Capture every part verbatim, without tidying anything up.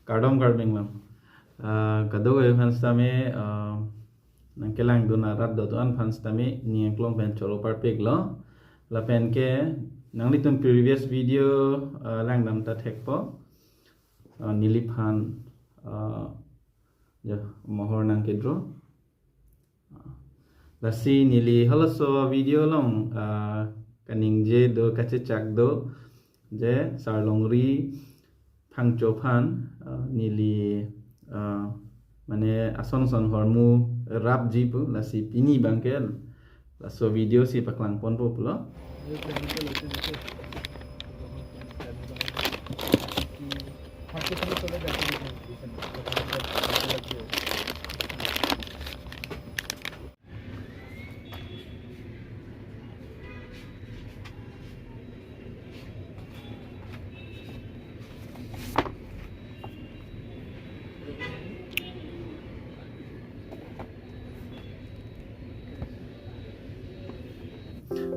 Kardom Karbi Anglong. Ah, kadokave aphan sitame, ah, nangkelangdun arat do-an aphan sitame ning arlo pen choro parpiklo. Lapen ke nanglitum previous video, ah, langdam ta thekpo. Ah, neliphan, ah, ya, mohor nangkedro. Lasi neli halaso video along, ah, kaningje do, kachechak do, je Sar Longri Phangcho aphan, ah, neli, ah, mane ason son hormu rapji pu, lasi pini abangke laso video si paklangponpo pulo.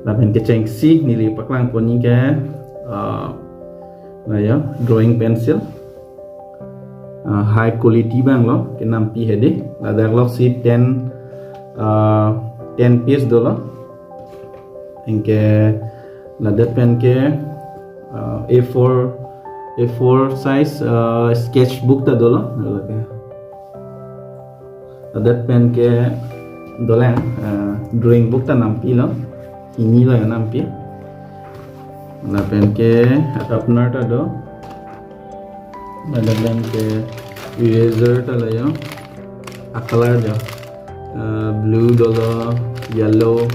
Lapen kechengsi neli paklangpon ke, ah, na ya, drawing pencil. Ah, high quality abanglo, kenampi hedi. Ladak lok si ten, ah, ten piece dolo. Anke ladak pen ke, ah, A four, A four size, ah, sketchbook ta dolo. Dolo ke. Ladak pen ke dolang, ah, drawing book ta nampilo. Hini lo ya nampi. Lapen ke sharpener ta do. Ladak pen ke eraser ta lo ya. A color jo. Ah, blue dolo, yellow,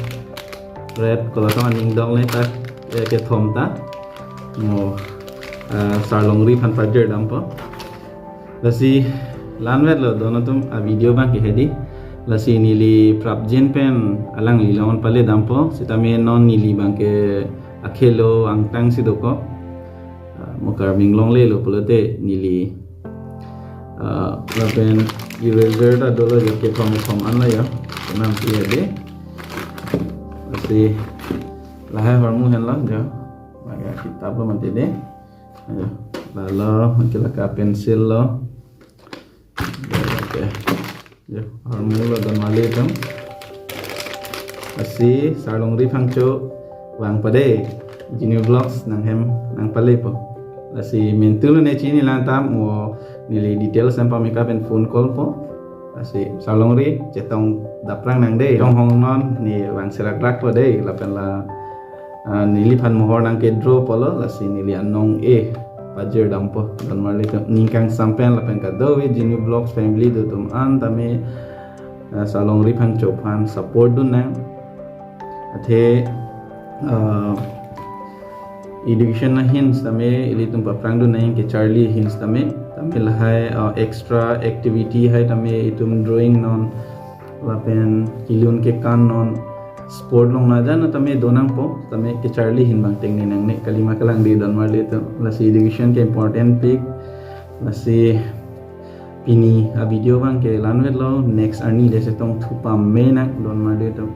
red, kolo ta aning dong le ta, eh, kethom ta. Mo, ah, Sar Longri aphan pajir dampo. Lasi la-anvetlo don atum, a video abangke hedi. Lasi neli prapjin pen alangli along pale dampo. Sitame non neli abangke akhelo angtang si dokok. Ah, mo Karbi Anglong le lo pulote neli, ah, lapen eraser ta dolo ya, kethom thom an lo ya. Kenampi hedi. Lasi lahai hormu henlo ya. Lake kitab lo mati de. Ya. Lalo, mungkin lake pencil lo. Ya, oke. Ya, hormu lo don mali atum. Lasi Sar Longri Phangcho vang pade, Genu Vlogs nanghem nangpalepo. Lasi mintu lo ne chini lang tam, mo neli details em pameka pen phone call po. Lasi Sar Longri chetong daprang nang de. Chonghong non ne vang serak rak po de, lapen la, ah, neliphan mohor nangkedro pulo, lasi neli anong e pajir dampo. Don marli atum, ning kangsam pen lapen kadokave Genu Vlogs family do atum an tame, ah, Sar Longri Phangcho aphan support dun nang. Athe, ah, education ahin sitame ilitum paphrang dun nang, kecharli ahin sitame, tame lahai, ah, extra activity hai tame itum drawing non, lapen kelun kekan non, sport along najan tame do nangpo, tame kecharli ahin abang tengne nangne, kalima kalang di don marli atum. Lasi education ke important pik. Lasi pini a video abangke la-anvetlo, next arni le chetong thu pame nang don marli atum.